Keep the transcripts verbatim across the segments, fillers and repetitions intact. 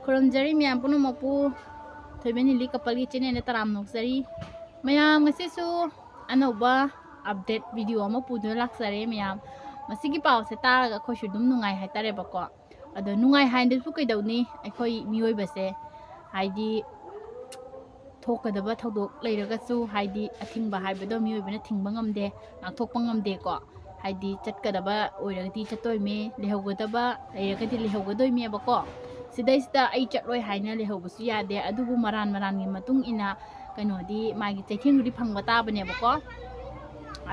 ꯈꯨꯔꯨꯝꯖꯔꯤ ꯃꯌꯥꯝ ꯄꯨꯝꯅꯃꯛꯄꯨ꯫ ꯊꯣꯏꯕ ꯅꯤꯂꯤ ꯀꯄꯜꯒꯤ ꯆꯦꯅꯦꯜꯗ ꯇꯔꯥꯝꯅ ꯑꯣꯛꯆꯔꯤ꯫ ꯃꯌꯥꯝ, ꯉꯁꯤꯁꯨ ꯑꯅꯧꯕ ꯑꯞꯗꯦꯠ ꯚꯤꯗꯤꯑꯣ ꯑꯃ ꯄꯨꯗꯨꯅ ꯂꯥꯛꯆꯔꯦ ꯃꯌꯥꯝ꯫ ꯃꯁꯤꯒꯤ ꯄꯥꯎꯁꯦ ꯇꯥꯔꯒ ꯑꯩꯈꯣꯏꯁꯨ ꯑꯗꯨꯝ ꯅꯨꯡꯉꯥꯏ ꯍꯥꯏꯇꯥꯔꯦꯕꯀꯣ꯫ ꯑꯗꯣ ꯅꯨꯡꯉꯥꯏ ꯍꯥꯏꯗꯁꯨ ꯀꯩꯗꯧꯅꯤ, ꯑꯩꯈꯣꯏ ꯃꯤꯑꯣꯏꯕꯁꯦ ꯍꯥꯏꯗꯤ ꯊꯣꯛꯀꯗꯕ ꯊꯧꯗꯣꯛ ꯂꯩꯔꯒꯁꯨ, ꯍꯥꯏꯗꯤ ꯑꯊꯤꯡꯕ ꯍꯥꯏꯕꯗꯣ ꯃꯤꯑꯣꯏꯕꯅ ꯊꯤꯡꯕ ꯉꯝꯗꯦ, ꯉꯥꯛꯊꯣꯛꯄ ꯉꯝꯗꯦꯀꯣ꯫ ꯍꯥꯏꯗꯤ ꯆꯠꯀꯗꯕ ꯑꯣꯏꯔꯒꯗꯤ ꯆꯠꯇꯣꯏꯃꯦ, ꯂꯩꯍꯧꯒꯗꯕ ꯂꯩꯔꯒꯗꯤ ꯂꯩꯍꯧꯒꯗꯣꯏꯃꯦꯕꯀꯣ꯫ ꯁꯤꯗꯩꯁꯤꯗ ꯑꯩ ꯆꯠꯂꯣꯏ ꯍꯥꯏꯅ ꯂꯩꯍꯧꯕꯁꯨ ꯌꯥꯗꯦ, ꯑꯗꯨꯕꯨ ꯃꯔꯥꯟ ꯃꯔꯥꯟꯒꯤ ꯃꯇꯨꯡ ꯏꯟꯅ ꯀꯩꯅꯣꯗꯤ ꯃꯥꯒꯤ ꯆꯩꯊꯦꯡꯗꯨꯗꯤ ꯐꯪꯕ ꯇꯥꯕꯅꯦꯕꯀꯣ꯫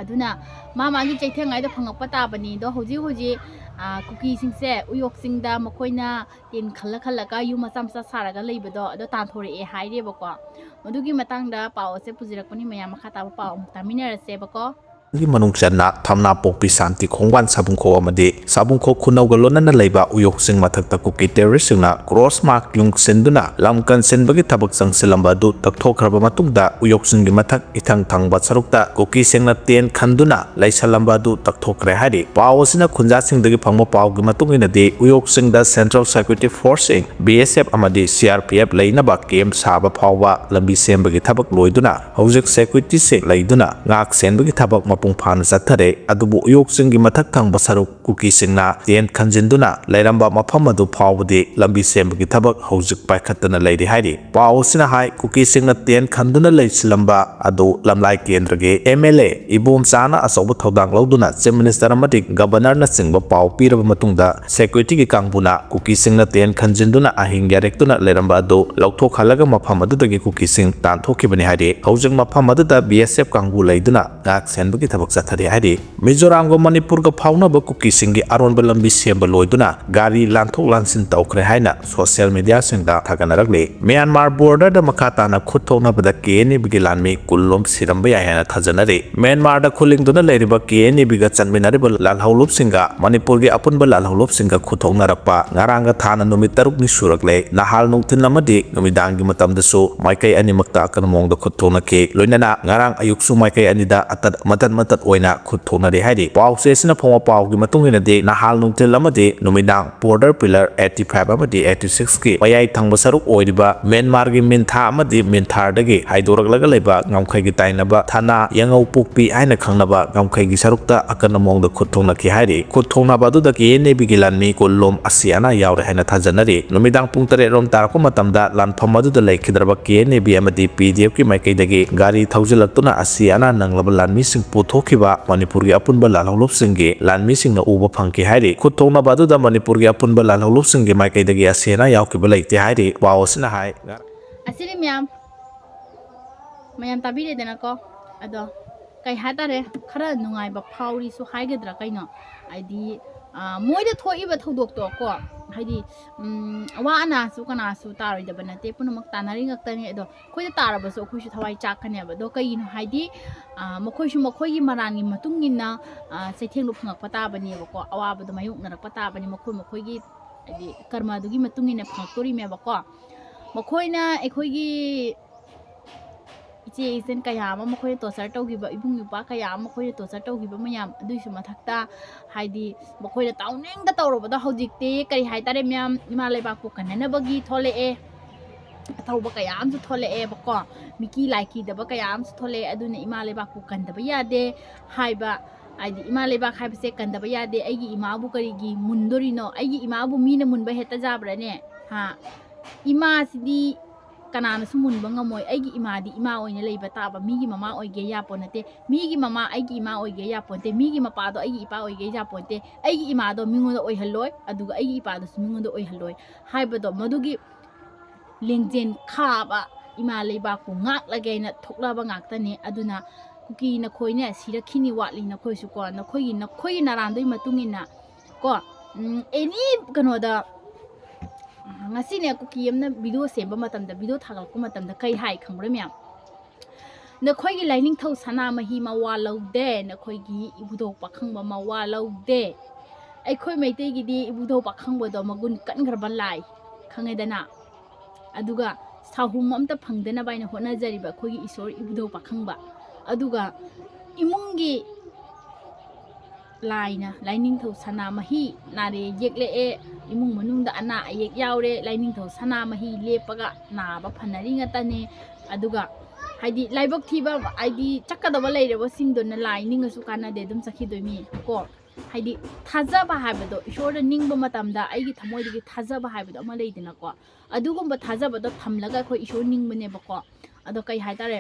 ꯑꯗꯨꯅ ꯃꯥ ꯃꯥꯒꯤ ꯆꯩꯊꯦꯡ ꯍꯥꯏꯗꯣ ꯐꯪꯉꯛꯄ ꯇꯥꯕꯅꯤ꯫ ꯑꯗꯣ ꯍꯧꯖꯤꯛ ꯍꯧꯖꯤꯛ, ꯑꯥ, ꯀꯨꯀꯤꯁꯤꯡꯁꯦ ꯎꯌꯣꯛ ꯆꯤꯡꯗ ꯃꯈꯣꯏꯅ ꯇꯦꯟ ꯈꯜꯂ ꯈꯜꯂꯒ ꯌꯨꯝ ꯃꯆꯥ ꯃꯆꯥ ꯁꯥꯔꯒ ꯂꯩꯕꯗꯣ, ꯑꯗꯣ ꯇꯥꯟꯊꯣꯔꯛꯑꯦ ꯍꯥꯏꯔꯦꯕꯀꯣ꯫ ꯃꯗꯨꯒꯤ ꯃꯇꯥꯡꯗ ꯄꯥꯎ ꯑꯁꯦ ꯄꯨꯖꯔꯛꯄꯅꯤ꯫ ꯃꯌꯥꯝ, ꯃꯈꯥ ꯇꯥꯕ ꯄꯥꯎ ꯑꯃꯨꯛ ꯇꯥꯃꯤꯟꯅꯔꯁꯦꯕꯀꯣ꯫ ꯒꯤ ꯃꯅꯨꯡ ꯆꯟꯅ ꯊꯝꯅꯥ ꯄꯣꯛꯄꯤ ꯁꯥꯟꯇꯤ ꯈꯣꯡꯕꯥꯟ ꯁꯥꯕꯨꯡꯈꯣꯛ ꯑꯃꯗꯤ ꯁꯥꯕꯨꯡꯈꯣꯛ ꯈꯨꯅꯧꯒ ꯂꯣꯟꯅꯅ ꯂꯩꯕ ꯎꯌꯣꯛꯁꯤꯡ ꯃꯊꯛꯇ ꯀꯨꯀꯤ ꯇꯦꯔꯣꯔꯤꯁꯁꯤꯡꯅ ꯀ꯭ꯔꯣꯁ ꯃꯥꯔꯛ ꯌꯨꯡꯁꯤꯟꯗꯨꯅ ꯂꯝ ꯀꯟꯁꯤꯟꯕꯒꯤ ꯊꯕꯛ ꯆꯪꯁꯤꯜꯂꯝꯕ ꯑꯗꯨ ꯇꯛꯊꯣꯛꯈ꯭ꯔꯕ ꯃꯇꯨꯡꯗ ꯎꯌꯣꯛꯁꯤꯡꯒꯤ ꯃꯊꯛ ꯏꯊꯪ ꯊꯪꯕ ꯁꯔꯨꯛꯇ ꯀꯨꯀꯤꯁꯤꯡꯅ ꯇꯦꯟ ꯈꯟꯗꯨꯅ ꯂꯩꯁꯜꯂꯝꯕ ꯑꯗꯨ ꯇꯛꯊꯣꯛꯈ꯭ꯔꯦ ꯍꯥꯏꯔꯤ꯫ ꯄꯥꯎ ꯑꯁꯤꯅ ꯈꯨꯟꯖꯥꯁꯤꯡꯗꯒꯤ ꯐꯪꯕ ꯄꯥꯎꯒꯤ ꯃꯇꯨꯡ ꯏꯟꯅꯗꯤ ꯎꯌꯣꯛꯁꯤꯡꯗ Central Security Force ꯁꯤꯡ, B S F ꯑꯃꯗꯤ C R P F ꯂꯩꯅꯕ ꯀꯦꯝ ꯁꯥꯕ ꯐꯥꯎꯕ ꯂꯝꯕꯤ ꯁꯦꯝꯕꯒꯤ ꯊꯕꯛ ꯂꯣꯏꯗꯨꯅ ꯍꯧꯖꯤꯛ ꯁꯦꯀ꯭ꯌꯨꯔꯤꯇꯤꯁꯤꯡ ꯂꯩꯗꯨꯅ ꯉꯥꯛ ꯁꯦꯟꯕꯒꯤ ꯊꯕꯛ ꯃꯄꯨꯡ ꯐꯥꯅ ꯆꯠꯊꯔꯦ꯫ ꯑꯗꯨꯕꯨ ꯎꯌꯣꯛꯁꯤꯡꯒꯤ ꯃꯊꯛ ꯊꯪꯕ ꯁꯔꯨꯛ ꯀꯨꯀꯤꯁꯤꯡꯅ ꯇꯦꯟ ꯈꯟꯖꯤꯟꯗꯨꯅ ꯂꯩꯔꯝꯕ ꯃꯐꯝ ꯑꯗꯨ ꯐꯥꯎꯕꯗꯤ ꯂꯝꯕꯤ ꯁꯦꯝꯕꯒꯤ ꯊꯕꯛ ꯍꯧꯖꯤꯛ ꯄꯥꯏꯈꯠꯇꯅ ꯂꯩꯔꯤ ꯍꯥꯏꯔꯤ꯫ ꯄꯥꯎ ꯑꯁꯤꯅ ꯍꯥꯏ, ꯀꯨꯀꯤꯁꯤꯡꯅ ꯇꯦꯟ ꯈꯟꯗꯨꯅ ꯂꯩꯁꯤꯜꯂꯝꯕ ꯑꯗꯨ ꯂꯝꯂꯥꯏ ꯀꯦꯟꯗ꯭ꯔꯒꯤ M L A ꯏꯕꯣꯝꯆꯥꯅ ꯑꯆꯧꯕ ꯊꯧꯗꯥꯡ ꯂꯧꯗꯨꯅ Chief Minister ꯑꯃꯗꯤ Governor ꯅꯆꯤꯡꯕ ꯄꯥꯎ ꯄꯤꯔꯕ ꯃꯇꯨꯡꯗ ꯁꯦꯀ꯭ꯌꯨꯔꯤꯇꯤꯒꯤ ꯀꯥꯡꯕꯨꯅ ꯀꯨꯀꯤꯁꯤꯡꯅ ꯇꯦꯟ ꯈꯟꯖꯤꯟꯗꯨꯅ ꯑꯍꯤꯡ ꯌꯥꯔꯦꯛꯇꯨꯅ ꯂꯩꯔꯝꯕ ꯑꯗꯨ ꯂꯧꯊꯣꯛꯍꯜꯂꯒ ꯃꯐꯝ ꯑꯗꯨꯗꯒꯤ ꯀꯨꯀꯤꯁꯤꯡ ꯇꯥꯟꯊꯣꯛꯈꯤꯕꯅꯤ ꯍꯥꯏꯔꯤ꯫ ꯍꯧꯖꯤꯛ ꯃꯐꯝ ꯑꯗꯨꯗ B S F ꯀꯥꯡꯕꯨ ꯂꯩꯗꯨꯅ ꯉꯥꯛ ꯁꯦꯟꯕꯒꯤ ꯊꯕꯛ ꯆꯠꯊꯔꯤ ꯍꯥꯏꯔꯤ꯫ ꯃꯤꯖꯣꯔꯥꯝꯒ ꯃꯅꯤꯄꯨꯔꯒ ꯐꯥꯎꯅꯕ ꯀꯨꯀꯤꯁꯤꯡꯒꯤ ꯑꯔꯣꯟꯕ ꯂꯝꯕꯤ ꯁꯦꯝꯕ ꯂꯣꯏꯗꯨꯅ ꯒꯥꯔꯤ ꯂꯥꯟꯊꯣꯛ ꯂꯥꯟꯁꯤꯟ ꯇꯧꯈ꯭ꯔꯦ ꯍꯥꯏꯅ ꯁꯣꯁꯤꯌꯦꯜ ꯃꯤꯗꯤꯌꯥꯁꯤꯡꯗ ꯊꯥꯒꯠꯅꯔꯛꯂꯤ꯫ ꯃ꯭ꯌꯥꯟꯃꯥꯔ ꯕꯣꯔꯗꯔꯗ ꯃꯈꯥ ꯇꯥꯅ ꯈꯨꯠ ꯊꯣꯛꯅꯕꯗ K N A ꯕꯤꯒꯤ ꯂꯥꯟꯃꯤ ꯀꯨꯟ ꯂꯣꯝ ꯁꯤꯔꯝꯕ ꯌꯥꯏ ꯍꯥꯏꯅ ꯊꯥꯖꯅꯔꯤ꯫ ꯃ꯭ꯌꯥꯟꯃꯥꯔꯗ ꯈꯨꯂꯤꯡꯗꯨꯅ ꯂꯩꯔꯤꯕ K N A ꯕꯤꯒ ꯆꯠꯃꯤꯟꯅꯔꯤꯕ ꯂꯥꯜꯍꯧꯂꯨꯞꯁꯤꯡꯒ ꯃꯅꯤꯄꯨꯔꯒꯤ ꯑꯄꯨꯟꯕ ꯂꯥꯜꯍꯧꯂꯨꯞꯁꯤꯡꯒ ꯈꯨꯠ ꯊꯣꯛꯅꯔꯛꯄ ꯉꯔꯥꯡꯒ ꯊꯥꯅ ꯅꯨꯃꯤꯠ ꯇꯔꯨꯛꯅꯤ ꯁꯨꯔꯛꯂꯦ꯫ ꯅꯍꯥꯜ ꯅꯨꯡꯊꯤꯜ ꯑꯃꯗꯤ ꯅꯨꯃꯤꯗꯥꯡꯒꯤ ꯃꯇꯝꯗꯁꯨ ꯃꯥꯏꯀꯩ ꯑꯅꯤꯃꯛꯇ ꯑꯀꯟꯕ ꯃꯑꯣꯡꯗ ꯈꯨꯠ ꯊꯣꯛꯅꯈꯤ꯫ ꯂꯣꯏꯅꯅ ꯉꯔꯥꯡ ꯑꯌꯨꯛꯁꯨ ꯃꯥꯏꯀꯩ ꯑꯅꯤꯗ ꯑꯇꯠ ꯑꯃꯇꯟ ꯃꯇꯠ ꯑꯣꯏꯅ ꯈꯨꯠ ꯊꯣꯛꯅꯔꯤ ꯍꯥꯏꯔꯤ꯫ ꯄꯥꯎꯆꯦ ꯑꯁꯤꯅ ꯐꯣꯡꯕ ꯄꯥꯎꯒꯤ ꯃꯇꯨꯡ ꯏꯟꯅꯗꯤ, ꯅꯍꯥꯜ ꯅꯨꯡꯊꯤꯜ ꯑꯃꯗꯤ ꯅꯨꯃꯤꯗꯥꯡ border pillar eighty five ꯑꯃꯗꯤ eighty six ꯀꯤ ꯃꯌꯥꯏ ꯊꯪꯕ ꯁꯔꯨꯛ ꯑꯣꯏꯔꯤꯕ ꯃ꯭ꯌꯥꯟꯃꯥꯔꯒꯤ ꯃꯤꯟꯊꯥ ꯑꯃꯗꯤ ꯃꯤꯟꯊꯥꯔꯗꯒꯤ ꯍꯥꯏꯗꯣꯔꯛꯂꯒ ꯂꯩꯕ ꯉꯝꯈꯩꯒꯤ ꯇꯥꯏꯅꯕ ꯊꯥꯅꯥ ꯌꯥꯉꯧꯄꯣꯛꯄꯤ ꯍꯥꯏꯅ ꯈꯪꯅꯕ ꯉꯝꯈꯩꯒꯤ ꯁꯔꯨꯛꯇ ꯑꯀꯟꯕ ꯃꯑꯣꯡꯗ ꯈꯨꯠ ꯊꯣꯛꯅꯈꯤ ꯍꯥꯏꯔꯤ꯫ ꯈꯨꯠ ꯊꯣꯛꯅꯕ ꯑꯗꯨꯗ ꯀꯦ ꯑꯦꯟ ꯑꯦ ꯕꯤꯒꯤ ꯂꯥꯟꯃꯤ ꯀꯨꯟꯂꯣꯝ ꯑꯁꯤ ꯑꯅꯥ ꯌꯥꯎꯔꯦ ꯍꯥꯏꯅ ꯊꯥꯖꯅꯔꯤ꯫ ꯅꯨꯃꯤꯗꯥꯡ ꯄꯨꯡ ꯇꯔꯦꯠ ꯔꯣꯝ ꯇꯥꯔꯛꯄ ꯃꯇꯝꯗ ꯂꯥꯟꯐꯝ ꯑꯗꯨꯗ ꯂꯩꯈꯤꯗ꯭ꯔꯕ ꯀꯦ ꯑꯦꯟ ꯑꯦ ꯕꯤ ꯑꯃꯗꯤ ꯄꯤ ꯗꯤ ꯑꯦꯐꯀꯤ ꯃꯥꯏꯀꯩꯗꯒꯤ ꯒꯥꯔꯤ ꯊꯧꯖꯤꯜꯂꯛꯇꯨꯅ ꯑꯁꯤ ꯑꯅꯥ ꯅꯪꯂꯕ ꯂꯥꯟꯃꯤꯁꯤꯡ ꯄꯨꯊꯣꯛꯈꯤꯕ ꯃꯅꯤꯄꯨꯔꯒꯤ ꯑꯄꯨꯟꯕ ꯂꯥꯜꯍꯧꯂꯨꯞꯁꯤꯡꯒꯤ ꯂꯥꯟꯃꯤꯁꯤꯡꯅ ꯎꯕ ꯐꯪꯈꯤ ꯍꯥꯏꯔꯤ꯫ ꯈꯨꯠ ꯊꯣꯛꯅꯕ ꯑꯗꯨꯗ ꯃꯅꯤꯄꯨꯔꯒꯤ ꯑꯄꯨꯟꯕ ꯂꯥꯜꯍꯧꯂꯨꯞꯁꯤꯡꯒꯤ ꯃꯥꯏꯀꯩꯗꯒꯤ ꯑꯁꯤ ꯑꯅꯥ ꯌꯥꯎꯈꯤꯕ ꯂꯩꯇꯦ ꯍꯥꯏꯔꯤ꯫ ꯄꯥꯎ ꯑꯁꯤꯅ ꯍꯥꯏ꯫ ꯑꯁꯤꯅꯤ ꯃꯌꯥꯝ, ꯃꯌꯥꯝ ꯇꯥꯕꯤꯔꯦꯗꯅꯀꯣ꯫ ꯑꯗꯣ ꯀꯩ ꯍꯥꯏꯇꯥꯔꯦ, ꯈꯔ ꯅꯨꯡꯉꯥꯏꯕ ꯐꯥꯎꯔꯤꯁꯨ ꯍꯥꯏꯒꯗ꯭ꯔꯥ ꯀꯩꯅꯣ, ꯍꯥꯏꯗꯤ, ꯑ, ꯃꯣꯏꯗ ꯊꯣꯛꯏꯕ ꯊꯧꯗꯣꯛꯇꯣ ꯀꯣ, ꯍꯥꯏꯗꯤ, ꯎꯝ, ꯑꯋꯥ ꯑꯅꯥꯁꯨ ꯀꯅꯥꯁꯨ ꯇꯥꯔꯣꯏꯗꯕ ꯅꯠꯇꯦ, ꯄꯨꯝꯅꯃꯛ ꯇꯥꯅꯔꯤ ꯉꯥꯛꯇꯅꯤ꯫ ꯑꯗꯣ ꯑꯩꯈꯣꯏꯗ ꯇꯥꯔꯕꯁꯨ ꯑꯩꯈꯣꯏꯁꯨ ꯊꯋꯥꯏ ꯆꯥꯛꯀꯅꯦꯕ꯫ ꯑꯗꯣ ꯀꯩꯒꯤꯅꯣ ꯍꯥꯏꯗꯤ, ꯑ, ꯃꯈꯣꯏꯁꯨ ꯃꯈꯣꯏꯒꯤ ꯃꯔꯥꯟꯒꯤ ꯃꯇꯨꯡ ꯏꯟꯅ, ꯑ, ꯆꯩꯊꯦꯡꯗꯣ ꯐꯪꯉꯛꯄ ꯇꯥꯕꯅꯦꯕꯀꯣ, ꯑꯋꯥꯕꯗꯣ ꯃꯥꯌꯣꯛꯅꯔꯛꯄ ꯇꯥꯕꯅꯤ, ꯃꯈꯣꯏ ꯃꯈꯣꯏꯒꯤ, ꯍꯥꯏꯗꯤ, ꯀꯔꯃꯗꯨꯒꯤ ꯃꯇꯨꯡ ꯏꯟꯅ ꯐꯪꯉꯛꯇꯣꯔꯤꯃꯦꯕꯀꯣ꯫ ꯃꯈꯣꯏꯅ ꯑꯩꯈꯣꯏꯒꯤ ꯏꯆꯦ ꯏꯆꯟ ꯀꯌꯥ ꯑꯃ ꯃꯈꯣꯏꯅ torture ꯇꯧꯈꯤꯕ, ꯏꯕꯨꯡ ꯏꯄ꯭ꯋꯥ ꯀꯌꯥ ꯑꯃ ꯃꯈꯣꯏꯅ torture ꯇꯧꯈꯤꯕ ꯃꯌꯥꯝ, ꯑꯗꯨꯒꯤꯁꯨ ꯃꯊꯛꯇ, ꯍꯥꯏꯗꯤ, ꯃꯈꯣꯏꯅ ꯇꯧꯅꯤꯡꯗ ꯇꯧꯔꯕꯗꯣ ꯍꯧꯖꯤꯛꯇꯤ ꯀꯔꯤ ꯍꯥꯏꯇꯥꯔꯦ ꯃꯌꯥꯝ, ꯏꯃꯥ ꯂꯩꯕꯥꯛꯄꯨ ꯀꯟꯅꯅꯕꯒꯤ ꯊꯣꯛꯂꯛꯑꯦ, ꯑꯊꯧꯕ ꯀꯌꯥ ꯑꯃꯁꯨ ꯊꯣꯛꯂꯛꯑꯦꯕꯀꯣ, ꯃꯤꯀꯤ ꯂꯥꯏ ꯀꯤꯗꯕ ꯀꯌꯥ ꯑꯃꯁꯨ ꯊꯣꯛꯂꯛꯑꯦ꯫ ꯑꯗꯨꯅ ꯏꯃꯥ ꯂꯩꯕꯥꯛꯄꯨ ꯀꯟꯗꯕ ꯌꯥꯗꯦ ꯍꯥꯏꯕ, ꯍꯥꯏꯗꯤ, ꯏꯃꯥ ꯂꯩꯕꯥꯛ ꯍꯥꯏꯕꯁꯦ ꯀꯟꯗꯕ ꯌꯥꯗꯦ꯫ ꯑꯩꯒꯤ ꯏꯃꯥꯕꯨ ꯀꯔꯤꯒꯤ ꯃꯨꯟꯗꯣꯔꯤꯅꯣ? ꯑꯩꯒꯤ ꯏꯃꯥꯕꯨ ꯃꯤꯅ ꯃꯨꯟꯕ ꯍꯦꯛꯇ ꯌꯥꯕ꯭ꯔꯥꯅꯦ? ꯍꯥ? ꯏꯃꯥꯁꯤꯗꯤ ꯀꯅꯥꯅꯁꯨ ꯃꯨꯟꯕ ꯉꯝꯃꯣꯏ꯫ ꯑꯩꯒꯤ ꯏꯃꯥꯗꯤ ꯏꯃꯥ ꯑꯣꯏꯅ ꯂꯩꯕ ꯇꯥꯕ, ꯃꯤꯒꯤ ꯃꯃꯥ ꯑꯣꯏꯒꯦ ꯌꯥꯄꯣꯟ ꯅꯠꯇꯦ, ꯃꯤꯒꯤ ꯃꯃꯥ ꯑꯩꯒꯤ ꯏꯃꯥ ꯑꯣꯏꯒꯦ ꯌꯥꯄꯣꯟꯇꯦ, ꯃꯤꯒꯤ ꯃꯄꯥꯗꯣ ꯑꯩꯒꯤ ꯏꯄꯥ ꯑꯣꯏꯒꯦ ꯌꯥꯄꯣꯟꯇꯦ꯫ ꯑꯩꯒꯤ ꯏꯃꯥꯗꯣ ꯃꯤꯉꯣꯟꯗ ꯑꯣꯏꯍꯜꯂꯣꯏ, ꯑꯗꯨꯒ ꯑꯩꯒꯤ ꯏꯄꯥꯗꯨꯁꯨ ꯃꯤꯉꯣꯟꯗ ꯑꯣꯏꯍꯜꯂꯣꯏ ꯍꯥꯏꯕꯗꯣ, ꯃꯗꯨꯒꯤ ꯂꯦꯡꯖꯦꯟ ꯈꯥꯕ ꯏꯃꯥ ꯂꯩꯕꯥꯛꯄꯨ ꯉꯥꯛꯂꯒꯦꯅ ꯊꯣꯛꯂꯕ ꯉꯥꯛꯇꯅꯤ꯫ ꯑꯗꯨꯅ ꯀꯨꯀꯤ ꯅꯈꯣꯏꯅꯦ ꯁꯤꯔꯛꯈꯤꯅꯤ ꯋꯥꯠꯂꯤ ꯅꯈꯣꯏꯁꯨ ꯀꯣ, ꯅꯈꯣꯏꯒꯤ, ꯅꯈꯣꯏꯒꯤ ꯅꯔꯥꯟꯗꯨꯒꯤ ꯃꯇꯨꯡ ꯏꯟꯅ ꯀꯣ, ꯎꯝ, any ꯀꯩꯅꯣꯗ, ꯉꯁꯤꯅꯦ ꯀꯨꯀꯤ ꯑꯃꯅ video ꯁꯦꯝꯕ ꯃꯇꯝꯗ, video ꯊꯥꯒꯠꯂꯛꯄ ꯃꯇꯝꯗ ꯀꯩ ꯍꯥꯏ ꯈꯪꯕ꯭ꯔꯥ ꯃꯌꯥꯝ? "ꯅꯈꯣꯏꯒꯤ ꯂꯥꯏꯅꯤꯡꯊꯧ ꯁꯅꯥꯃꯍꯤ ꯃꯋꯥ ꯂꯧꯗꯦ, ꯅꯈꯣꯏꯒꯤ ꯏꯕꯨꯙꯧ ꯄꯥꯈꯪꯕ ꯃꯋꯥ ꯂꯧꯗꯦ꯫ ꯑꯩꯈꯣꯏ ꯃꯩꯇꯩꯒꯤꯗꯤ ꯏꯕꯨꯙꯧ ꯄꯥꯈꯪꯕꯗꯣ ꯃꯒꯨꯟ ꯀꯟꯈ꯭ꯔꯕ ꯂꯥꯏ, ꯈꯪꯉꯦꯗꯅ? ꯑꯗꯨꯒ ꯁꯥꯍꯨꯝ ꯑꯝꯇ ꯐꯪꯗꯅꯕ ꯍꯥꯏꯅ ꯍꯣꯠꯅꯖꯔꯤꯕ ꯑꯩꯈꯣꯏꯒꯤ ꯏꯁꯣꯔ ꯏꯕꯨꯙꯧ ꯄꯥꯈꯪꯕ, ꯑꯗꯨꯒ ꯏꯃꯨꯡꯒꯤ ꯂꯥꯏꯅ, ꯂꯥꯏꯅꯤꯡꯊꯧ ꯁꯅꯥꯃꯍꯤ ꯅꯥꯔꯦ ꯌꯦꯛꯂꯛꯑꯦ, ꯏꯃꯨꯡ ꯃꯅꯨꯡꯗ ꯑꯅꯥ ꯑꯌꯦꯛ ꯌꯥꯎꯔꯦ, ꯂꯥꯏꯅꯤꯡꯊꯧ ꯁꯅꯥꯃꯍꯤ ꯂꯦꯞꯄꯒ ꯅꯥꯕ ꯐꯅꯔꯤ ꯉꯥꯛꯇꯅꯦ꯫ ꯑꯗꯨꯒ ꯍꯥꯏꯗꯤ ꯂꯥꯏꯕꯛ ꯊꯤꯕ, ꯍꯥꯏꯗꯤ ꯆꯠꯀꯗꯕ ꯂꯩꯔꯕꯁꯤꯡꯗꯨꯅ ꯂꯥꯏ ꯅꯤꯡꯉꯁꯨ ꯀꯥꯟꯅꯗꯦ, ꯑꯗꯨꯝ ꯆꯠꯈꯤꯗꯣꯏ ꯃꯤ ꯀꯣ꯫ ꯍꯥꯏꯗꯤ ꯊꯥꯖꯕ ꯍꯥꯏꯕꯗꯣ, ꯏꯁꯣꯔꯗ ꯅꯤꯡꯕ ꯃꯇꯝꯗ ꯑꯩꯒꯤ ꯊꯃꯣꯏꯗꯒꯤ ꯊꯥꯖꯕ ꯍꯥꯏꯕꯗꯣ ꯑꯃ ꯂꯩꯗꯅꯀꯣ, ꯑꯗꯨꯒꯨꯝꯕ ꯊꯥꯖꯕꯗꯣ ꯊꯝꯂꯒ ꯑꯩꯈꯣꯏ ꯏꯁꯣꯔ ꯅꯤꯡꯕꯅꯦꯕꯀꯣ꯫ ꯑꯗꯣ ꯀꯩ ꯍꯥꯏꯇꯥꯔꯦ,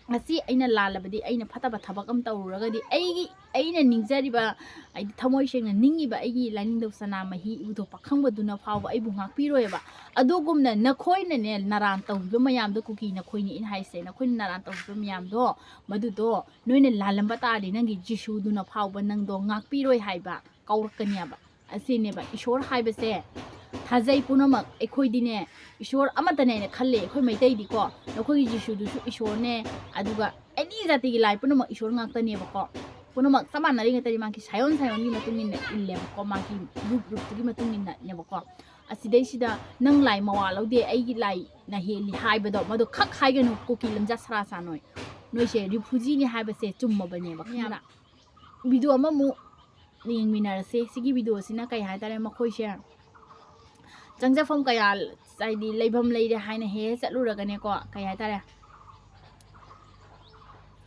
ꯉꯁꯤ ꯑꯩꯅ ꯂꯥꯜꯂꯕꯗꯤ, ꯑꯩꯅ ꯐꯠꯇꯕ ꯊꯕꯛ ꯑꯃ ꯇꯧꯔꯨꯔꯒꯗꯤ, ꯑꯩꯒꯤ, ꯑꯩꯅ ꯅꯤꯡꯖꯔꯤꯕ, ꯍꯥꯏꯗꯤ ꯊꯃꯣꯏ ꯁꯦꯡꯅ ꯅꯤꯡꯉꯤꯕ ꯑꯩꯒꯤ ꯂꯥꯏꯅꯤꯡꯊꯧ ꯁꯅꯥꯃꯍꯤ ꯏꯕꯨꯙꯧ ꯄꯥꯈꯪꯕꯗꯨꯅ ꯐꯥꯎꯕ ꯑꯩꯕꯨ ꯉꯥꯛꯄꯤꯔꯣꯏꯕ꯫ ꯑꯗꯨꯒꯨꯝꯅ ꯅꯈꯣꯏꯅꯅꯦ, ꯅꯔꯥꯟ ꯇꯧꯈꯤꯕ ꯃꯌꯥꯝꯗꯣ, ꯀꯨꯀꯤ ꯅꯈꯣꯏꯅꯤ ꯑꯩꯅ ꯍꯥꯏꯁꯦ, ꯅꯈꯣꯏꯅ ꯅꯔꯥꯟ ꯇꯧꯈꯤꯕ ꯃꯌꯥꯝꯗꯣ, ꯃꯗꯨꯗꯣ ꯅꯣꯏꯅ ꯂꯥꯜꯂꯝꯕ ꯇꯥꯔꯗꯤ, ꯅꯪꯒꯤ ꯖꯤꯁꯨꯗꯨꯅ ꯐꯥꯎꯕ ꯅꯪꯗꯣ ꯉꯥꯛꯄꯤꯔꯣꯏ ꯍꯥꯏꯕ ꯀꯧꯔꯛꯀꯅꯦꯕ꯫ ꯑꯁꯤꯅꯦꯕ ꯏꯁꯣꯔ ꯍꯥꯏꯕꯁꯦ꯫ ꯊꯥꯖꯩ ꯄꯨꯝꯅꯃꯛ ꯑꯩꯈꯣꯏꯗꯤꯅꯦ, ꯏꯁꯣꯔ ꯑꯃꯠꯇꯅꯦꯅ ꯈꯜꯂꯦ ꯑꯩꯈꯣꯏ ꯃꯩꯇꯩꯗꯤꯀꯣ꯫ ꯅꯈꯣꯏꯒꯤ ꯖꯤꯁꯨꯗꯨꯁꯨ ꯏꯁꯣꯔꯅꯦ, ꯑꯗꯨꯒ ꯑꯦꯅꯤ ꯖꯥꯇꯤꯒꯤ ꯂꯥꯏ ꯄꯨꯝꯅꯃꯛ ꯏꯁꯣꯔ ꯉꯥꯛꯇꯅꯦꯕꯀꯣ꯫ ꯄꯨꯝꯅꯃꯛ ꯆꯞ ꯃꯥꯟꯅꯔꯤ ꯉꯥꯛꯇꯅꯤ, ꯃꯥꯒꯤ ꯁꯥꯏꯑꯣꯟ ꯁꯥꯏꯑꯣꯟꯒꯤ ꯃꯇꯨꯡ ꯏꯟꯅ ꯏꯜꯂꯦꯕꯀꯣ, ꯃꯥꯒꯤ ꯒ꯭ꯔꯨꯞ ꯒ꯭ꯔꯨꯞꯇꯨꯒꯤ ꯃꯇꯨꯡ ꯏꯟꯅꯅꯦꯕꯀꯣ꯫ ꯑꯁꯤꯗꯩꯁꯤꯗ ꯅꯪ ꯂꯥꯏ ꯃꯋꯥ ꯂꯧꯗꯦ, ꯑꯩꯒꯤ ꯂꯥꯏꯅ ꯍꯦꯜꯂꯤ ꯍꯥꯏꯕꯗꯣ, ꯃꯗꯨ ꯈꯛ ꯍꯥꯏꯒꯅꯨ, ꯀꯨꯀꯤ ꯂꯝꯖꯥ ꯁꯔꯥ ꯁꯥ ꯅꯣꯏ꯫ ꯅꯣꯏꯁꯦ ꯔꯤꯐ꯭ꯌꯨꯖꯤꯅꯤ ꯍꯥꯏꯕꯁꯦ ꯆꯨꯝꯃꯕꯅꯦꯕ, ꯈꯪꯕ꯭ꯔꯥ? ꯚꯤꯗꯤꯑꯣ ꯑꯃꯃꯨꯛ ꯌꯦꯡꯃꯤꯟꯅꯔꯁꯦ꯫ ꯁꯤꯒꯤ ꯚꯤꯗꯤꯑꯣꯁꯤꯅ ꯀꯩ ꯍꯥꯏꯇꯥꯔꯦ, ꯃꯈꯣꯏꯁꯦ ꯆꯪꯖꯐꯝ ꯀꯌꯥ, ꯍꯥꯏꯗꯤ ꯂꯩꯐꯝ ꯂꯩꯔꯦ ꯍꯥꯏꯅ ꯍꯦꯛ ꯍꯦꯛ ꯆꯠꯂꯨꯔꯒꯅꯦꯀꯣ, ꯀꯩ ꯍꯥꯏꯇꯥꯔꯦ,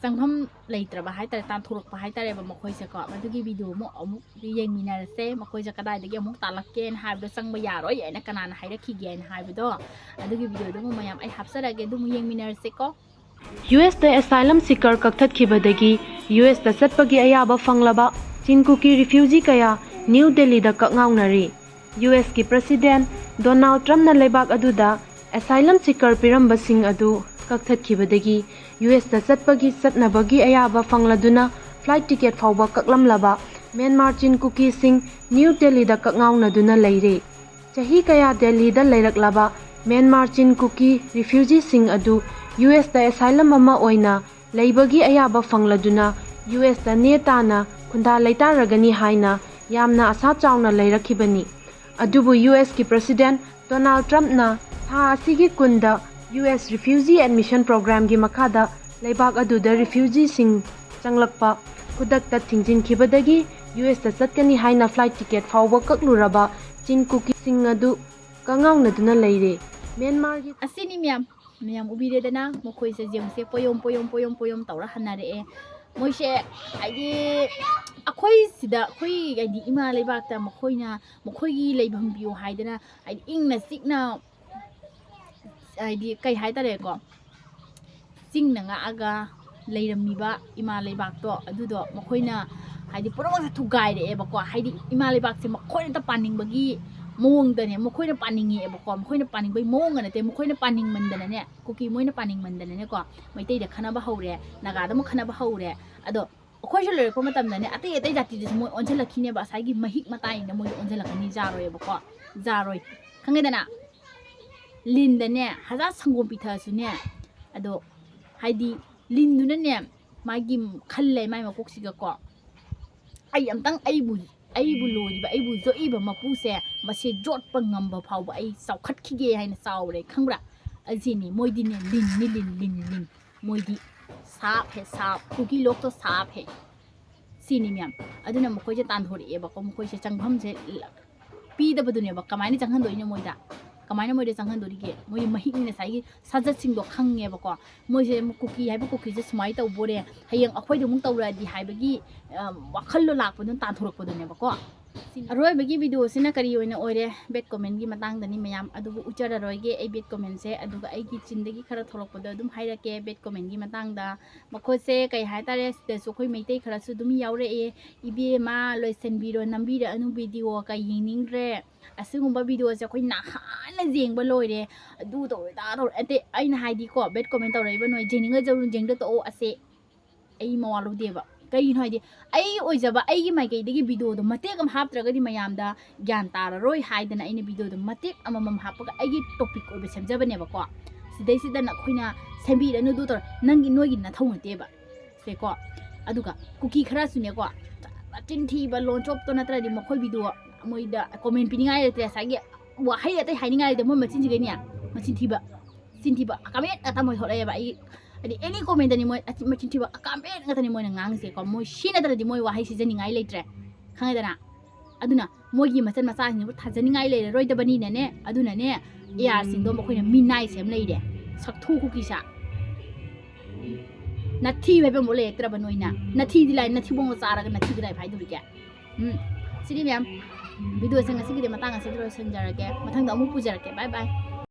ꯆꯪꯐꯝ ꯂꯩꯇ꯭ꯔꯕ ꯍꯥꯏꯇꯥꯔꯦ, ꯇꯥꯟꯊꯣꯔꯛꯄ ꯍꯥꯏꯇꯥꯔꯦꯕ ꯃꯈꯣꯏꯁꯦꯀꯣ꯫ ꯑꯗꯨꯒꯤ ꯚꯤꯗꯤꯑꯣ ꯑꯃꯨꯛ, ꯑꯃꯨꯛ ꯌꯦꯡꯃꯤꯟꯅꯔꯁꯦ꯫ ꯃꯈꯣꯏꯁꯦ ꯀꯗꯥꯏꯗꯒꯤ ꯑꯃꯨꯛ ꯇꯥꯜꯂꯛꯀꯦꯅ ꯍꯥꯏꯕꯗꯣ, ꯆꯪꯕ ꯌꯥꯔꯣꯏ ꯍꯥꯏꯅ ꯀꯅꯥꯅ ꯍꯥꯏꯔꯛꯈꯤꯒꯦ ꯍꯥꯏꯅ ꯍꯥꯏꯕꯗꯣ, ꯑꯗꯨꯒꯤ ꯚꯤꯗꯤꯑꯣꯗꯨ ꯑꯃꯨꯛ ꯃꯌꯥꯝ ꯑꯩ ꯍꯥꯞꯆꯔꯛꯑꯒꯦ, ꯑꯗꯨ ꯑꯃꯨꯛ ꯌꯦꯡꯃꯤꯟꯅꯔꯁꯦꯀꯣ꯫ ꯌꯨ ꯑꯦꯁꯇ ꯑꯦꯁꯥꯏꯂꯝ ꯁꯤꯀꯔ ꯀꯛꯊꯠꯈꯤꯕꯗꯒꯤ ꯌꯨ ꯑꯦꯁꯇ ꯆꯠꯄꯒꯤ ꯑꯌꯥꯕ ꯐꯪꯂꯕ ꯆꯤꯟ ꯀꯨꯀꯤ ꯔꯤꯐ꯭ꯌꯨꯖꯤ ꯀꯌꯥ ꯅ꯭ꯌꯨ ꯗꯦꯜꯂꯤꯗ ꯀꯛꯉꯥꯎꯅꯔꯤ꯫ ꯌꯨ ꯑꯦꯁꯀꯤ ꯄ꯭ꯔꯁꯤꯗꯦꯟ ꯗꯣꯅꯥꯜꯗ ꯇ꯭ꯔꯝꯞꯅ ꯂꯩꯕꯥꯛ ꯑꯗꯨꯗ ꯑꯦꯁꯥꯏꯂꯝ ꯁꯤꯀꯔ ꯄꯤꯔꯝꯕꯁꯤꯡ ꯑꯗꯨ ꯀꯛꯊꯠꯈꯤꯕꯗꯒꯤ ꯌꯨ ꯑꯦꯁꯇ ꯆꯠꯄꯒꯤ, ꯆꯠꯅꯕꯒꯤ ꯑꯌꯥꯕ ꯐꯪꯂꯗꯨꯅ ꯐ꯭ꯂꯥꯏꯠ ꯇꯤꯀꯦꯠ ꯐꯥꯎꯕ ꯀꯛꯂꯝꯂꯕ ꯃ꯭ꯌꯥꯟꯃꯥꯔ ꯆꯤꯟ ꯀꯨꯀꯤꯁꯤꯡ ꯅ꯭ꯌꯨ ꯗꯦꯜꯂꯤꯗ ꯀꯛꯉꯥꯎꯅꯗꯨꯅ ꯂꯩꯔꯦ꯫ ꯆꯍꯤ ꯀꯌꯥ ꯗꯦꯜꯂꯤꯗ ꯂꯩꯔꯛꯂꯕ ꯃ꯭ꯌꯥꯟꯃꯥꯔ ꯆꯤꯟ ꯀꯨꯀꯤ ꯔꯤꯐ꯭ꯌꯨꯖꯤꯁꯤꯡ ꯑꯗꯨ ꯌꯨ ꯑꯦꯁꯇ ꯑꯦꯁꯥꯏꯂꯝ ꯑꯃ ꯑꯣꯏꯅ ꯂꯩꯕꯒꯤ ꯑꯌꯥꯕ ꯐꯪꯂꯗꯨꯅ ꯌꯨ ꯑꯦꯁꯇ ꯅꯦ ꯇꯥꯅ ꯈꯨꯟꯗꯥ ꯂꯩꯇꯥꯔꯒꯅꯤ ꯍꯥꯏꯅ ꯌꯥꯝꯅ ꯑꯁꯥ ꯆꯥꯎꯅ ꯂꯩꯔꯛꯈꯤꯕꯅꯤ꯫ ꯑꯗꯨꯕꯨ ꯌꯨ ꯑꯦꯁꯀꯤ ꯄ꯭ꯔꯁꯤꯗꯦꯟ ꯗꯣꯅꯥꯜꯗ ꯇ꯭ꯔꯝꯞꯅ ꯊꯥ ꯑꯁꯤꯒꯤ ꯀꯨꯟꯗ ꯌꯨ ꯑꯦꯁ ꯔꯤꯐ꯭ꯌꯨꯖꯤ ꯑꯦꯗꯃꯤꯁꯟ ꯄ꯭ꯔꯣꯒ꯭ꯔꯥꯝꯒꯤ ꯃꯈꯥꯗ ꯂꯩꯕꯥꯛ ꯑꯗꯨꯗ ꯔꯤꯐ꯭ꯌꯨꯖꯤꯁꯤꯡ ꯆꯪꯂꯛꯄ꯫ ꯈꯨꯗꯛꯇ ꯊꯤꯡꯖꯤꯟꯈꯤꯕꯗꯒꯤ ꯌꯨ ꯑꯦꯁꯇ ꯆꯠꯀꯅꯤ ꯍꯥꯏꯅ flight ticket ꯐꯥꯎꯕ ꯀꯛꯂꯨꯔꯕ ꯆꯤꯟ ꯀꯨꯀꯤꯁꯤꯡ ꯑꯗꯨ ꯀꯉꯥꯎꯅꯗꯨꯅ ꯂꯩꯔꯦ꯫ ꯃ꯭ꯌꯥꯟꯃꯥꯔꯒꯤ ꯑꯁꯤꯅꯤ ꯃꯌꯥꯝ, ꯃꯌꯥꯝ ꯎꯕꯤꯔꯦꯗꯅ, ꯃꯈꯣꯏꯁꯦ ꯌꯦꯡꯉꯨꯁꯦ, ꯄꯣꯌꯣꯝ, ꯄꯣꯌꯣꯝ, ꯄꯣꯌꯣꯝ, ꯄꯣꯌꯣꯝ ꯇꯧꯔ ꯍꯟꯅꯔꯛꯑꯦ꯫ ꯃꯣꯏꯁꯦ ꯍꯥꯏꯗꯤ ꯑꯩꯈꯣꯏ ꯁꯤꯗ, ꯑꯩꯈꯣꯏ ꯍꯥꯏꯗꯤ ꯏꯃꯥ ꯂꯩꯕꯥꯛꯇ ꯃꯈꯣꯏꯅ, ꯃꯈꯣꯏꯒꯤ ꯂꯩꯐꯝ ꯄꯤꯌꯨ ꯍꯥꯏꯗꯅ, ꯍꯥꯏꯗꯤ ꯏꯪꯅ ꯆꯤꯛꯅ, ꯍꯥꯏꯗꯤ ꯀꯩ ꯍꯥꯏꯇꯥꯔꯦꯀꯣ, ꯆꯤꯡꯅ ꯉꯥꯛꯑꯒ ꯂꯩꯔꯝꯃꯤꯕ ꯏꯃꯥ ꯂꯩꯕꯥꯛꯇꯣ, ꯑꯗꯨꯗꯣ ꯃꯈꯣꯏꯅ ꯍꯥꯏꯗꯤ ꯄꯨꯝꯅꯃꯛꯁꯦ ꯊꯨꯒꯥꯏꯔꯛꯑꯦꯕꯀꯣ꯫ ꯍꯥꯏꯗꯤ ꯏꯃꯥ ꯂꯩꯕꯥꯛꯁꯦ ꯃꯈꯣꯏꯅꯇ ꯄꯥꯅꯤꯡꯕꯒꯤ ꯃꯑꯣꯡꯗꯅꯦ, ꯃꯈꯣꯏꯅ ꯄꯥꯅꯤꯡꯉꯛꯑꯦꯕꯀꯣ꯫ ꯃꯈꯣꯏꯅ ꯄꯥꯅꯤꯡꯕꯒꯤ ꯃꯑꯣꯡꯒ ꯅꯠꯇꯦ, ꯃꯈꯣꯏꯅ ꯄꯥꯅꯤꯡꯃꯟꯗꯅꯅꯦ, ꯀꯨꯀꯤ ꯃꯣꯏꯅ ꯄꯥꯅꯤꯡꯃꯟꯗꯅꯅꯦꯀꯣ, ꯃꯩꯇꯩꯗ ꯈꯠꯅꯕ ꯍꯧꯔꯦ, ꯅꯥꯒꯥꯗ ꯑꯃꯨꯛ ꯈꯠꯅꯕ ꯍꯧꯔꯦ꯫ ꯑꯗꯣ ꯑꯩꯈꯣꯏꯁꯨ ꯂꯣꯏꯔꯛꯄ ꯃꯇꯝꯗꯅꯦ, ꯑꯇꯩ ꯑꯇꯩ ꯖꯥꯇꯤꯗꯁꯨ ꯃꯣꯏ ꯑꯣꯟꯁꯤꯜꯂꯛꯈꯤꯅꯦꯕ, ꯉꯁꯥꯏꯒꯤ ꯃꯍꯤꯛ ꯃꯇꯥꯏꯅ ꯃꯣꯏꯁꯨ ꯑꯣꯟꯁꯤꯜꯂꯛꯀꯅꯤ, ꯌꯥꯔꯣꯏꯕꯀꯣ, ꯌꯥꯔꯣꯏ, ꯈꯪꯉꯦꯗꯅ? ꯂꯤꯟꯗꯅꯦ ꯍꯖꯥ ꯁꯪꯒꯣꯝ ꯄꯤꯊꯛꯑꯁꯨꯅꯦ, ꯑꯗꯣ ꯍꯥꯏꯗꯤ ꯂꯤꯟꯗꯨꯅꯅꯦ ꯃꯥꯒꯤ ꯈꯜꯂꯦ ꯃꯥꯏ ꯃꯀꯣꯛꯁꯤꯒꯀꯣ, "ꯑꯩ ꯑꯝꯇꯪ ꯑꯩꯕꯨ, ꯑꯩꯕꯨ ꯂꯣꯏꯔꯤꯕ, ꯑꯩꯕꯨ ꯌꯣꯛꯏꯕ ꯃꯄꯨꯁꯦ ꯃꯁꯦ ꯌꯣꯠꯄ ꯉꯝꯕ ꯐꯥꯎꯕ ꯑꯩ ꯆꯥꯎꯈꯠꯈꯤꯒꯦ" ꯍꯥꯏꯅ ꯆꯥꯎꯔꯦ, ꯈꯪꯕ꯭ꯔꯥ? ꯑꯁꯤꯅꯤ ꯃꯣꯏꯗꯤꯅꯦ, ꯂꯤꯟꯅꯤ, ꯂꯤꯟ, ꯂꯤꯟ, ꯂꯤꯟ꯫ ꯃꯣꯏꯗꯤ ꯁꯥꯞ ꯍꯦ ꯁꯥꯞ, ꯀꯨꯀꯤ ꯂꯣꯛꯇꯣ ꯁꯥꯞ ꯍꯦ꯫ ꯁꯤꯅꯤ ꯃꯌꯥꯝ꯫ ꯑꯗꯨꯅ ꯃꯈꯣꯏꯁꯦ ꯇꯥꯟꯊꯣꯔꯛꯑꯦꯕꯀꯣ, ꯃꯈꯣꯏꯁꯦ ꯆꯪꯐꯝꯁꯦ ꯄꯤꯗꯕꯗꯨꯅꯦꯕ꯫ ꯀꯃꯥꯏꯅ ꯆꯪꯍꯟꯗꯣꯏꯅꯣ ꯃꯣꯏꯗ? ꯀꯃꯥꯏꯅ ꯃꯣꯏꯗ ꯆꯪꯍꯟꯗꯣꯔꯤꯒꯦ? ꯃꯣꯏꯗꯤ ꯃꯍꯤꯛꯅꯤ, ꯉꯁꯥꯏꯒꯤ ꯁꯥꯖꯠꯁꯤꯡꯗꯣ ꯈꯪꯉꯦꯕꯀꯣ꯫ ꯃꯣꯏꯁꯦ ꯑꯃꯨꯛ ꯀꯨꯀꯤ ꯍꯥꯏꯕ ꯀꯨꯀꯤꯁꯦ ꯁꯨꯃꯥꯏꯅ ꯇꯧꯕꯣꯔꯦ, ꯍꯌꯦꯡ ꯑꯩꯈꯣꯏꯗ ꯑꯃꯨꯛ ꯇꯧꯔꯛꯑꯗꯤ ꯍꯥꯏꯕꯒꯤ, ꯑ, ꯋꯥꯈꯜꯗꯣ ꯂꯥꯛꯄꯗꯨꯅ ꯇꯥꯟꯊꯣꯔꯛꯄꯗꯨꯅꯦꯕꯀꯣ꯫ ꯑꯔꯣꯏꯕꯒꯤ ꯚꯤꯗꯤꯑꯣꯁꯤꯅ ꯀꯔꯤ ꯑꯣꯏꯅ ꯑꯣꯏꯔꯦ? Bad commentꯒꯤ ꯃꯇꯥꯡꯗꯅꯤ ꯃꯌꯥꯝ꯫ ꯑꯗꯨꯕꯨ ꯎꯠꯆꯔꯔꯣꯏꯒꯦ ꯑꯩ bad commentꯁꯦ, ꯑꯗꯨꯒ ꯑꯩꯒꯤ ꯆꯤꯟꯗꯒꯤ ꯈꯔ ꯊꯣꯛꯂꯛꯄꯗꯣ ꯑꯗꯨꯝ ꯍꯥꯏꯔꯛꯀꯦ bad commentꯒꯤ ꯃꯇꯥꯡꯗ꯫ ꯃꯈꯣꯏꯁꯦ ꯀꯩ ꯍꯥꯏꯇꯥꯔꯦ, ꯁꯤꯗꯁꯨ ꯑꯩꯈꯣꯏ ꯃꯩꯇꯩ ꯈꯔꯁꯨ ꯑꯗꯨꯝ ꯌꯥꯎꯔꯛꯑꯦ, "ꯏꯕꯦꯝꯃ, ꯂꯣꯏꯁꯟꯕꯤꯔꯣ, ꯅꯝꯕꯤꯔꯛꯑꯅꯨ ꯚꯤꯗꯤꯑꯣ, ꯀꯩ ꯌꯦꯡꯅꯤꯡꯗ꯭ꯔꯦ꯫ ꯑꯁꯤꯒꯨꯝꯕ ꯚꯤꯗꯤꯑꯣꯁꯦ ꯑꯩꯈꯣꯏ ꯅꯍꯥꯟꯅ ꯌꯦꯡꯕ ꯂꯣꯏꯔꯦ, ꯑꯗꯨ ꯇꯧꯔꯦ, ꯑꯗꯥ ꯇꯧꯔꯦ"꯫ ꯑꯇꯩ ꯑꯩꯅ ꯍꯥꯏꯗꯤꯀꯣ, bad comment ꯇꯧꯔꯛꯏꯕ ꯅꯣꯏ ꯌꯦꯡꯅꯤꯡꯉꯖꯔꯨ, ꯌꯦꯡꯗ ꯇꯣꯛꯑꯣ, ꯑꯁꯦ ꯑꯩ ꯃꯋꯥ ꯂꯧꯗꯦꯕ꯫ ꯀꯩꯒꯤꯅꯣ ꯍꯥꯏꯗꯤ, ꯑꯩ ꯑꯣꯏꯖꯕ, ꯑꯩꯒꯤ ꯃꯥꯏꯀꯩꯗꯒꯤ ꯚꯤꯗꯤꯑꯣꯗꯣ ꯃꯇꯦꯛ ꯑꯃ ꯍꯥꯞꯇ꯭ꯔꯒꯗꯤ ꯃꯌꯥꯝꯗ ꯒ꯭ꯌꯥꯟ ꯇꯥꯔꯔꯣꯏ ꯍꯥꯏꯗꯅ ꯑꯩꯅ ꯚꯤꯗꯤꯑꯣꯗꯣ ꯃꯇꯦꯛ ꯑꯃꯃꯝ ꯍꯥꯞꯄꯒ ꯑꯩꯒꯤ topic ꯑꯣꯏꯕ ꯁꯦꯝꯖꯕꯅꯦꯕꯀꯣ꯫ ꯁꯤꯗꯩꯁꯤꯗ ꯅꯈꯣꯏꯅ ꯁꯦꯝꯕꯤꯔꯅꯨ ꯑꯗꯨ ꯇꯧꯔ, ꯅꯪꯒꯤ, ꯅꯣꯏꯒꯤ ꯅꯊꯧ ꯅꯠꯇꯦꯕ ꯁꯦꯀꯣ꯫ ꯑꯗꯨꯒ ꯀꯨꯀꯤ ꯈꯔꯁꯨꯅꯦꯀꯣ, ꯃꯆꯤꯟ ꯊꯤꯕ, ꯂꯣꯟ ꯆꯣꯞꯇꯣ ꯅꯠꯇ꯭ꯔꯗꯤ ꯃꯈꯣꯏ ꯚꯤꯗꯤꯑꯣ ꯃꯣꯏꯗ comment ꯄꯤꯅꯤꯡꯉꯥꯏ ꯂꯩꯇ꯭ꯔꯦ꯫ ꯉꯁꯥꯏꯒꯤ ꯋꯥꯍꯩ ꯑꯇꯩ ꯍꯥꯏꯅꯤꯡꯉꯥꯏ ꯂꯩꯇꯦ, ꯃꯣꯏ ꯃꯆꯤꯟꯁꯤꯒꯩꯅꯦ, ꯃꯆꯤꯟ ꯊꯤꯕ, ꯆꯤꯟ ꯊꯤꯕ comment ꯉꯥꯛꯇ ꯃꯣꯏ ꯊꯣꯛꯂꯛꯑꯦꯕ꯫ ꯑꯩ ꯍꯥꯏꯗꯤ ꯑꯦꯅꯤ ꯀꯣꯃꯦꯟꯗꯅꯤ ꯃꯣꯏ ꯑꯆꯤ- ꯃꯆꯤꯟ ꯊꯤꯕ ꯑꯀꯥꯝꯕꯦꯟ ꯉꯥꯛꯇꯅꯤ ꯃꯣꯏꯅ ꯉꯥꯡꯉꯤꯁꯦꯀꯣ꯫ ꯃꯣꯏ ꯁꯤꯅꯠꯇ꯭ꯔꯗꯤ ꯃꯣꯏ ꯋꯥꯍꯩ ꯁꯤꯖꯅꯤꯡꯉꯥꯏ ꯂꯩꯇ꯭ꯔꯦ, ꯈꯪꯉꯦꯗꯅ? ꯑꯗꯨꯅ ꯃꯣꯏꯒꯤ ꯃꯆꯟ ꯃꯆꯥꯁꯤꯡꯁꯤꯕꯨ ꯊꯥꯖꯅꯤꯡꯉꯥꯏ ꯂꯩꯔꯔꯣꯏꯗꯕꯅꯤꯅꯅꯦ꯫ ꯑꯗꯨꯅꯅꯦ, ꯑꯦ ꯑꯥꯔꯁꯤꯡꯗꯣ ꯃꯈꯣꯏꯅ ꯃꯤꯅꯥꯏ ꯁꯦꯝ ꯂꯩꯔꯦ꯫ ꯁꯛꯊꯨ ꯀꯨꯀꯤꯁꯥ꯫ ꯅꯊꯤ ꯍꯥꯏꯕ ꯑꯃꯐꯥꯎ ꯂꯩꯔꯛꯇ꯭ꯔꯕ ꯅꯣꯏꯅ꯫ ꯅꯊꯤꯗꯤ ꯂꯥꯏ, ꯅꯊꯤꯕꯣꯡꯗꯣ ꯆꯥꯔꯒ ꯅꯊꯤ ꯀꯗꯥꯏ ꯐꯥꯏꯗꯧꯔꯤꯒꯦ? ꯎꯝ, ꯁꯤꯗꯤ ꯃꯌꯥꯝ, ꯚꯤꯗꯤꯑꯣꯁꯦ ꯉꯁꯤꯒꯤꯗꯤ ꯃꯇꯥꯡ ꯑꯁꯤꯗ ꯂꯣꯏꯁꯤꯟꯖꯔꯒꯦ꯫ ꯃꯊꯪꯗ ꯑꯃꯨꯛ ꯄꯨꯖꯔꯛꯀꯦ꯫ ꯕꯥꯏ ꯕꯥꯏ꯫